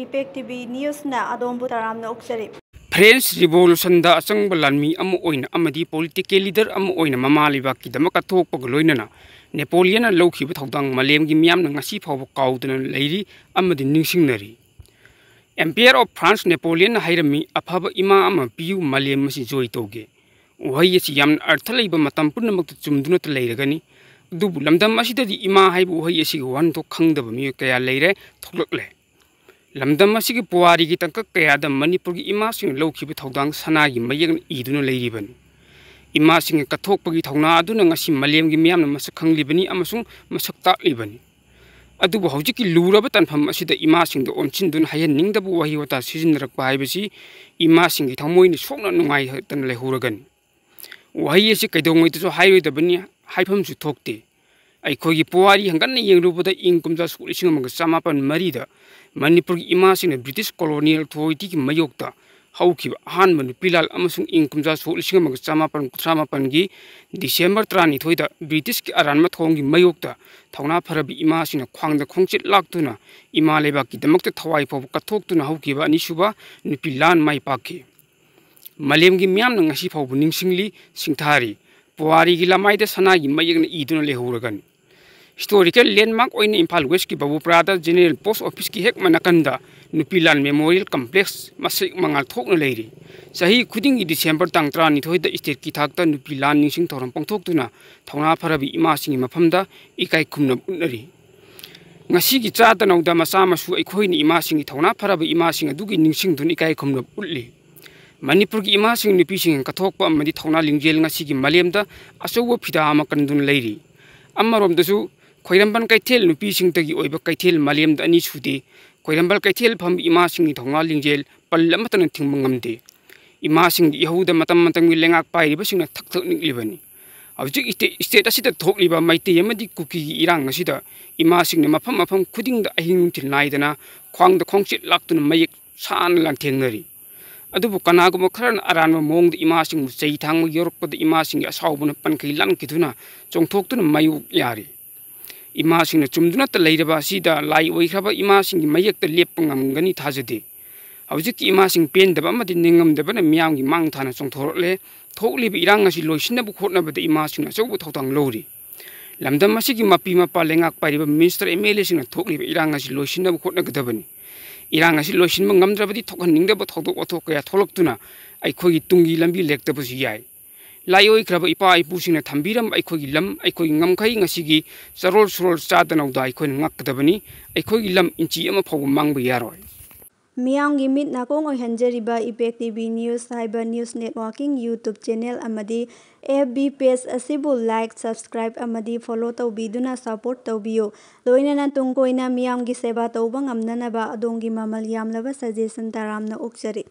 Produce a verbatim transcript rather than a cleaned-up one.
Impact T V ꯅ꯭ꯌꯨꯁꯅ ꯑꯗꯣꯝꯕꯨ ꯇꯔꯥꯝꯅ ꯑꯣꯛꯆꯔꯤ꯫ Friends ꯔꯤꯚꯣꯂꯨꯁꯟꯗ ꯑꯆꯪꯕ ꯂꯥꯟꯃꯤ ꯑꯃ ꯑꯣꯏꯅ ꯑꯃꯗꯤ ꯄꯣꯂꯤꯇꯤꯀꯦꯜ ꯂꯤꯗꯔ ꯑꯃ ꯑꯣꯏꯅ ꯃꯃꯥ ꯂꯩꯕꯥꯛꯀꯤꯗꯃꯛ ꯀꯠꯊꯣꯛꯄꯒ ꯂꯣꯏꯅꯅ ꯅꯦꯄꯣꯂꯤꯌꯟꯅ ꯂꯧꯈꯤꯕ ꯊꯧꯗꯥꯡ ꯃꯥꯂꯦꯝꯒꯤ ꯃꯤꯌꯥꯝꯅ ꯉꯁꯤ ꯐꯥꯎꯕ ꯀꯥꯎꯗꯅ ꯂꯩꯔꯤ ꯑꯃꯗꯤ ꯅꯤꯡꯁꯤꯡꯅꯔꯤ꯫ ꯑꯦꯝꯄꯤꯌꯔ ꯑꯣꯐ ꯐ꯭ꯔꯥꯟꯁ ꯅꯦꯄꯣꯂꯤꯌꯟꯅ ꯍꯥꯏꯔꯝꯃꯤ, "ꯑꯐꯕ ꯏꯃꯥ ꯑꯃ ꯄꯤꯌꯨ, ꯃꯥꯂꯦꯝ ꯑꯁꯤ ꯖꯣꯏ ꯇꯧꯒꯦ"꯫ ꯋꯥꯍꯩ ꯑꯁꯤ ꯌꯥꯝꯅ ꯑꯔꯊ ꯂꯩꯕ, ꯃꯇꯝ ꯄꯨꯝꯅꯃꯛꯇ ꯆꯨꯝꯗꯨꯅꯇ ꯂꯩꯔꯒꯅꯤ꯫ ꯑꯗꯨꯕꯨ ꯂꯝꯗꯝ ꯑꯁꯤꯗꯗꯤ ꯏꯃꯥ ꯍꯥꯏꯕ ꯋꯥꯍꯩ ꯑꯁꯤꯒꯤ ꯋꯥꯍꯟꯊꯣꯛ ꯈꯪꯗꯕ ꯃꯤꯑꯣꯏ ꯀꯌꯥ ꯂꯩꯔꯦ, ꯊꯣꯛꯂꯛꯂꯦ꯫ ꯂꯝꯗꯝ ꯑꯁꯤꯒꯤ ꯄꯨꯋꯥꯔꯤꯒꯤ ꯇꯥꯡꯀꯛ ꯀꯌꯥꯗ ꯃꯅꯤꯄꯨꯔꯒꯤ ꯏꯃꯥꯁꯤꯡꯅ ꯂꯧꯈꯤꯕ ꯊꯧꯗꯥꯡ ꯁꯅꯥꯒꯤ ꯃꯌꯦꯛꯅ ꯏꯗꯨꯅ ꯂꯩꯔꯤꯕꯅꯤ꯫ ꯏꯃꯥꯁꯤꯡꯒꯤ ꯀꯠꯊꯣꯛꯄꯒꯤ ꯊꯧꯅꯥ ꯑꯗꯨꯅ ꯉꯁꯤ ꯃꯥꯂꯦꯝꯒꯤ ꯃꯤꯌꯥꯝꯅ ꯃꯁꯛ ꯈꯪꯂꯤꯕꯅꯤ ꯑꯃꯁꯨꯡ ꯃꯁꯛ ꯇꯥꯛꯂꯤꯕꯅꯤ꯫ ꯑꯗꯨꯕꯨ ꯍꯧꯖꯤꯛꯀꯤ ꯂꯨꯔꯕ ꯇꯥꯟꯐꯝ ꯑꯁꯤꯗ ꯏꯃꯥꯁꯤꯡꯗ ꯑꯣꯟꯁꯤꯟꯗꯨꯅ ꯍꯥꯏꯍꯟꯅꯤꯡꯗꯕ ꯋꯥꯍꯩ ꯋꯥꯇꯥ ꯁꯤꯖꯤꯟꯅꯔꯛꯄ ꯍꯥꯏꯕꯁꯤ ꯏꯃꯥꯁꯤꯡꯒꯤ ꯊꯃꯣꯏꯅ ꯁꯣꯛꯅ ꯅꯨꯡꯉꯥꯏꯇꯅ ꯂꯩꯍꯧꯔꯒꯅꯤ꯫ ꯋꯥꯍꯩ ꯑꯁꯤ ꯀꯩꯗꯧꯉꯩꯗꯁꯨ ꯍꯥꯏꯔꯣꯏꯗꯕꯅꯤ, ꯍꯥꯏꯐꯝꯁꯨ ꯊꯣꯛꯇꯦ꯫ ꯑꯩꯈꯣꯏꯒꯤ ꯄꯨꯋꯥꯔꯤ ꯍꯪꯒꯠꯅ ꯌꯦꯡꯂꯨꯕꯗ ꯏꯪ ꯀꯨꯝꯖꯥ ꯁꯣꯛ ꯂꯤꯁꯤꯡ ꯑꯃꯒ ꯆꯃꯥꯄꯟ ꯃꯔꯤꯗ ꯃꯅꯤꯄꯨꯔꯒꯤ ꯏꯃꯥꯁꯤꯡꯅ ꯕ꯭ꯔꯤꯇꯤꯁ ꯀꯣꯂꯣꯅꯤꯌꯦꯜ ꯑꯣꯊꯣꯔꯤꯇꯤꯒꯤ ꯃꯥꯌꯣꯛꯇ ꯍꯧꯈꯤꯕ ꯑꯍꯥꯟꯕ ꯅꯨꯄꯤ ꯂꯥꯟ ꯑꯃꯁꯨꯡ ꯏꯪ ꯀꯨꯝꯖꯥ ꯁꯣꯛ ꯂꯤꯁꯤꯡ ꯑꯃꯒ ꯆꯃꯥꯄꯟ ꯀꯨꯟꯊ꯭ꯔꯥ ꯃꯥꯄꯟꯒꯤ ꯗꯤꯁꯦꯝꯕꯔ ꯇꯔꯥꯅꯤꯊꯣꯏꯗ ꯕ꯭ꯔꯤꯇꯤꯁꯀꯤ ꯑꯔꯥꯟꯕ ꯊꯧꯑꯣꯡꯒꯤ ꯃꯥꯌꯣꯛꯇ ꯊꯧꯅꯥ ꯐꯔꯕꯤ ꯏꯃꯥꯁꯤꯡꯅ ꯈ꯭ꯋꯥꯡꯗ ꯈꯣꯡꯆꯦꯠ ꯂꯥꯛꯇꯨꯅ ꯏꯃꯥ ꯂꯩꯕꯥꯛꯀꯤꯗꯃꯛꯇ ꯊꯋꯥꯏ ꯐꯥꯎꯕ ꯀꯠꯊꯣꯛꯇꯨꯅ ꯍꯧꯈꯤꯕ ꯑꯅꯤꯁꯨꯕ ꯅꯨꯄꯤ ꯂꯥꯟ ꯃꯥꯏ ꯄꯥꯛꯈꯤ꯫ ꯃꯥꯂꯦꯝꯒꯤ ꯃꯤꯌꯥꯝꯅ ꯉꯁꯤ ꯐꯥꯎꯕ ꯅꯤꯡꯁꯤꯡꯂꯤ, ꯁꯤꯡꯊꯥꯔꯤ꯫ ꯄꯨꯋꯥꯔꯤꯒꯤ ꯂꯃꯥꯏꯗ ꯁꯅꯥꯒꯤ ꯃꯌꯦꯛꯅ ꯏꯗꯨꯅ ꯂꯩꯍꯧꯔꯒꯅꯤ꯫ ꯍꯤꯁꯇꯣꯔꯤꯀꯦꯜ ꯂꯦꯟꯃꯥꯔꯛ ꯑꯣꯏꯅ ꯏꯝꯐꯥꯜ ꯋꯦꯁꯀꯤ ꯕꯥꯕꯨꯄꯨꯔꯥꯗ ꯖꯦꯅꯦꯔꯦꯜ ꯄꯣꯁ ꯑꯣꯐꯤꯁꯀꯤ ꯍꯦꯛ ꯃꯅꯥꯀꯟꯗ ꯅꯨꯄꯤ ꯂꯥꯟ ꯃꯦꯃꯣꯔꯤꯌꯦꯜ ꯀꯝꯄ꯭ꯂꯦꯛꯁ ꯃꯁꯛ ꯃꯉꯥꯜ ꯊꯣꯛꯅ ꯂꯩꯔꯤ꯫ ꯆꯍꯤ ꯈꯨꯗꯤꯡꯒꯤ ꯗꯤꯁꯦꯝꯕꯔ ꯇꯥꯡ ꯇꯔꯥꯅꯤꯊꯣꯏꯗ ꯏꯁꯇꯦꯠꯀꯤ ꯊꯥꯛꯇ ꯅꯨꯄꯤ ꯂꯥꯟ ꯅꯤꯡꯁꯤꯡ ꯊꯧꯔꯝ ꯄꯥꯡꯊꯣꯛꯇꯨꯅ ꯊꯧꯅꯥ ꯐꯔꯕꯤ ꯏꯃꯥꯁꯤꯡꯒꯤ ꯃꯐꯝꯗ ꯏꯀꯥꯏ ꯈꯨꯝꯅꯕ ꯎꯠꯅꯔꯤ꯫ ꯉꯁꯤꯒꯤ ꯆꯥꯗ ꯅꯧꯗ ꯃꯆꯥ ꯃꯁꯨ ꯑꯩꯈꯣꯏꯅ ꯏꯃꯥꯁꯤꯡꯒꯤ ꯊꯧꯅꯥ ꯐꯔꯕ ꯏꯃꯥꯁꯤꯡ ꯑꯗꯨꯒꯤ ꯅꯤꯡꯁꯤꯡꯗꯨꯅ ꯏꯀꯥꯏ ꯈꯨꯝꯅꯕ ꯎꯠꯂꯤ꯫ ꯃꯅꯤꯄꯨꯔꯒꯤ ꯏꯃꯥꯁꯤꯡ ꯅꯨꯄꯤꯁꯤꯡ ꯀꯠꯊꯣꯛꯄ ꯑꯃꯗꯤ ꯊꯧꯅꯥ ꯂꯤꯡꯖꯦꯜ ꯉꯁꯤꯒꯤ ꯃꯥꯂꯦꯝꯗ ꯑꯆꯧꯕ ꯐꯤꯗꯥ ꯑꯃ ꯀꯟꯗꯨꯅ ꯂꯩꯔꯤ꯫ ꯑꯃꯔꯣꯝꯗꯁꯨ ꯈ꯭ꯋꯥꯏꯔꯝꯕꯟ ꯀꯩꯊꯦꯜ ꯅꯨꯄꯤꯁꯤꯡꯇꯒꯤ ꯑꯣꯏꯕ ꯀꯩꯊꯦꯜ ꯃꯥꯂꯦꯝꯗ ꯑꯅꯤ ꯁꯨꯗꯦ꯫ ꯈ꯭ꯋꯥꯏꯔꯝꯕꯟ ꯀꯩꯊꯦꯜ ꯐꯝꯕ ꯏꯃꯥꯁꯤꯡꯒꯤ ꯊꯧꯅꯥ ꯂꯤꯡꯖꯦꯜ ꯄꯜ ꯑꯃꯠꯇꯅ ꯊꯤꯡꯕ ꯉꯝꯗꯦ꯫ ꯏꯃꯥꯁꯤꯡꯒꯤ ꯏꯍꯧꯗ ꯃꯇꯝ ꯃꯇꯝꯒꯤ ꯂꯩꯉꯥꯛ ꯄꯥꯏꯔꯤꯕꯁꯤꯡꯅ ꯊꯛ ꯊꯛ ꯅꯤꯛꯂꯤꯕꯅꯤ꯫ ꯍꯧꯖꯤꯛ ꯏꯁꯇꯦ-, ꯏꯁꯇꯦꯠ ꯑꯁꯤꯗ ꯊꯣꯛꯂꯤꯕ ꯃꯩꯇꯩ ꯑꯃꯗꯤ ꯀꯨꯀꯤꯒꯤ ꯏꯔꯥꯡ ꯑꯁꯤꯗ ꯏꯃꯥꯁꯤꯡꯅ ꯃꯐꯝ ꯃꯐꯝ ꯈꯨꯗꯤꯡꯗ ꯑꯍꯤꯡ ꯅꯨꯡꯊꯤꯜ ꯅꯥꯏꯗꯅ ꯈ꯭ꯋꯥꯡꯗ ꯈꯣꯡꯆꯦꯠ ꯂꯥꯛꯇꯨꯅ ꯃꯌꯦꯛ ꯁꯥꯅ ꯂꯥꯟꯊꯦꯡꯅꯔꯤ꯫ ꯑꯗꯨꯕꯨ ꯀꯅꯥꯒꯨꯝꯕ ꯈꯔꯅ ꯑꯔꯥꯟꯕ ꯃꯑꯣꯡꯗ ꯏꯃꯥꯁꯤꯡꯕꯨ ꯆꯩ ꯊꯥꯡꯕ ꯌꯧꯔꯛꯄꯗ ꯏꯃꯥꯁꯤꯡꯒꯤ ꯑꯁꯥꯎꯕꯅ ꯄꯟꯈꯩ ꯂꯥꯟꯈꯤꯗꯨꯅ ꯆꯣꯡꯊꯣꯛꯇꯨꯅ ꯃꯥꯌꯣꯛ ꯌꯥꯔꯤ꯫ ꯏꯃꯥꯁꯤꯡꯅ ꯆꯨꯝꯗꯨꯅꯇ ꯂꯩꯔꯕ ꯑꯁꯤꯗ ꯂꯥꯏ ꯑꯣꯏꯈ꯭ꯔꯕ ꯏꯃꯥꯁꯤꯡꯒꯤ ꯃꯌꯦꯛꯇ ꯂꯦꯞꯄ ꯉꯝꯒꯅꯤ ꯊꯥꯖꯗꯦ꯫ ꯍꯧꯖꯤꯛꯀꯤ ꯏꯃꯥꯁꯤꯡ ꯄꯦꯟꯗꯕ ꯑꯃꯗꯤ ꯅꯤꯡꯉꯝꯗꯕꯅ ꯃꯤꯌꯥꯝꯒꯤ ꯃꯥꯡ ꯊꯥꯅ ꯆꯣꯡꯊꯣꯔꯛꯂꯦ꯫ ꯊꯣꯛꯂꯤꯕ ꯏꯔꯥꯡ ꯑꯁꯤ ꯂꯣꯏꯁꯤꯟꯅꯕ ꯍꯣꯠꯅꯕꯗ ꯏꯃꯥꯁꯤꯡꯅ ꯑꯆꯧꯕ ꯊꯧꯗꯥꯡ ꯂꯧꯔꯤ꯫ ꯂꯝꯗꯝ ꯑꯁꯤꯒꯤ ꯃꯄꯤ ꯃꯄꯥ ꯂꯩꯉꯥꯛ ꯄꯥꯏꯔꯤꯕ ꯃꯤꯅꯤꯁꯇꯔ, ꯑꯦꯝ ꯑꯦꯜ ꯑꯦꯁꯤꯡꯅ ꯊꯣꯛꯂꯤꯕ ꯏꯔꯥꯡ ꯑꯁꯤ ꯂꯣꯏꯁꯤꯟꯅꯕ ꯍꯣꯠꯅꯒꯗꯕꯅꯤ꯫ ꯏꯔꯥꯡ ꯑꯁꯤ ꯂꯣꯏꯁꯤꯟꯕ ꯉꯝꯗ꯭ꯔꯕꯗꯤ ꯊꯣꯛꯍꯟꯅꯤꯡꯗꯕ ꯊꯧꯗꯣꯛ ꯋꯥꯊꯣꯛ ꯀꯌꯥ ꯊꯣꯛꯂꯛꯇꯨꯅ ꯑꯩꯈꯣꯏꯒꯤ ꯇꯨꯡꯒꯤ ꯂꯝꯕꯤ ꯂꯦꯛꯇꯕꯁꯨ ꯌꯥꯏ꯫ ꯂꯥꯏ ꯑꯣꯏꯈ꯭ꯔꯕ ꯏꯄꯥ ꯏꯄꯨꯁꯤꯡꯅ ꯊꯝꯕꯤꯔꯝꯕ ꯑꯩꯈꯣꯏꯒꯤ ꯂꯝ, ꯑꯩꯈꯣꯏꯒꯤ ꯉꯝꯈꯩ ꯉꯁꯤꯒꯤ ꯆꯔꯣꯜ ꯁꯨꯔꯣꯜ ꯆꯥꯗꯅꯧꯗ ꯑꯩꯈꯣꯏꯅ ꯉꯥꯛꯀꯗꯕꯅꯤ꯫ ꯑꯩꯈꯣꯏꯒꯤ ꯂꯝ ꯏꯟꯆꯤ ꯑꯃ ꯐꯥꯎꯕ ꯃꯥꯡꯕ ꯌꯥꯔꯣꯏ꯫ ꯃꯤꯌꯥꯝꯒꯤ ꯃꯤꯠ ꯅꯥꯀꯣꯡ ꯑꯣꯏꯍꯟꯖꯔꯤꯕ Impact T V News ꯍꯥꯏꯕ news networking YouTube channel ꯑꯃꯗꯤ F B page ꯑꯁꯤꯕꯨ like, subscribe ꯑꯃꯗꯤ follow ꯇꯧꯕꯤꯗꯨꯅ support ꯇꯧꯕꯤꯌꯨ꯫ ꯂꯣꯏꯅꯅ ꯇꯨꯡ ꯀꯣꯏꯅ ꯃꯤꯌꯥꯝꯒꯤ ꯁꯦꯕꯥ ꯇꯧꯕ ꯉꯝꯅꯅꯕ ꯑꯗꯣꯝꯒꯤ ꯃꯃꯜ ꯌꯥꯝꯂꯕ suggestion ꯇꯔꯥꯝꯅ ꯑꯣꯛꯆꯔꯤ꯫